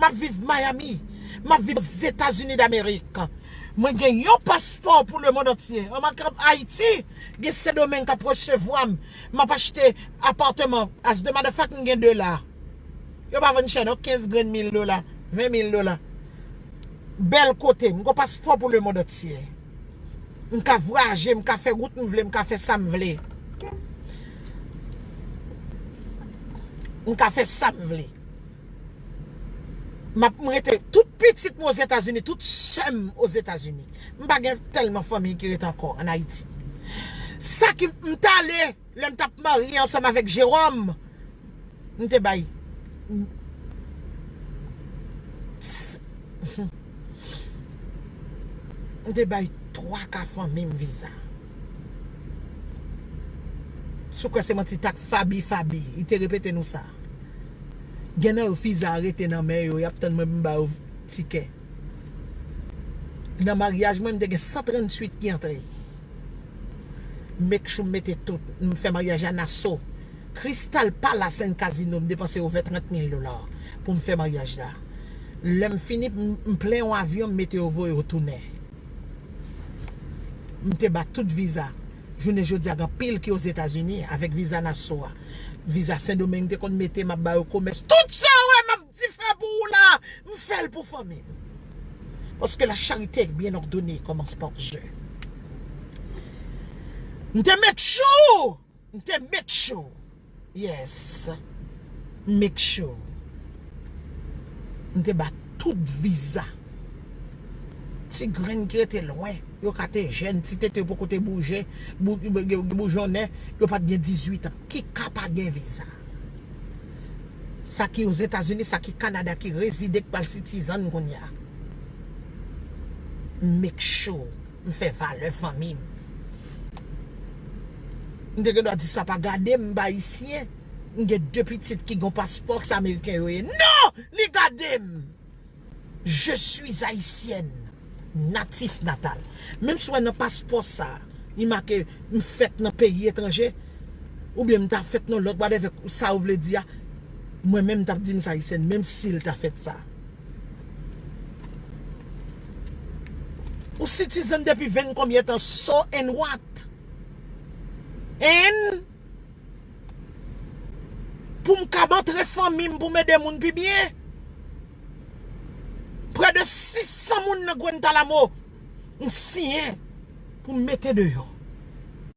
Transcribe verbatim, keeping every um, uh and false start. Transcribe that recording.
M ap viv Miami. M ap viv Ozetazini Damerik. Mwen gen yon paspò pou lemonn antye. An m ap Ayiti, gen Sendomeng k ap resevwa m. M ap achte apatman. As de matter of fact, m gen de la. Yo pa vann chè non, kenz grenn mil dola, ven mil dola. Bèl kote, m gon paspò pou lemonn antye. M ka vwayaje, m ka fè wout m vle, m ka fè sa m vle. M ka fè sa m vle. M ap, m rete tout pitit mwen Ozetazini, tout sè m Ozetazini. M pa gen tèlman fanmi ki rete ankò ann Ayiti. Sa ki m t ale, lè m t ap marye ansanm avèk Jewòm, m te bay, m, s-, m te bay twa ka fanmi m viza. Si w kwè se manti, tak Fabi, Fabi, li te repete nou sa. Gen nan yo viza a rete nan men yo, y ap tann mwen pou m ba yo tikè. Nan maryaj mwen, m te gen san tranntuit ki antre. Make sure m mete tout. M fè maryaj a Nassau. Crystal Palace and Casino, m depanse yo vè trant mil dola pou m fè maryaj la. Lè m fini, m, m plen yon avyon, m mete yo voye yo tounen. M te ba tout viza. Jounen jodi a, gen anpil ki Ozetazini avèk viza Nassau a. Viza Sendomeng te konn mete, m ap ba yo komès. Tout sa w wè m ap di fè pou ou la, m fè l pou fanmi m. Parce que la charité bien ordonnée commence par Dieu. M te make sure, m te make sure, yes, make sure. M te ba tout viza. Ti grenn ki rete lwen, yo ka te jèn, ti tete yo poko te bouje, bou-, bou-, boujonnen, yo pa t gen dizuit an. Ki ka pa gen viza? Sa ki Ozetazini, sa ki Kanada, ki rezide, k pral citizen kounye a. Make sure m fè valè fanmi m. M te gen dwa di sa pa gade m, m pa ayisyen. M gen de pitit ki gon paspò, se ameriken yo ye. Non! Li gade m! Je suis haïtienne, natif natal. Menm si w wè nan paspò sa, li make m fèt nan peyi etranje, oubyen m ta fèt nan lòt, whatever sa w vle di a, mwen menm m t ap di m se ayisyèn, menm si l ta fèt sa. Ou citizen depi venn konbyen tan, so and what? And pou m kab antre fanmi m pou m ede moun pi byen. Prè de sis san moun nan Guantanamo, m siyen pou m mete deyò.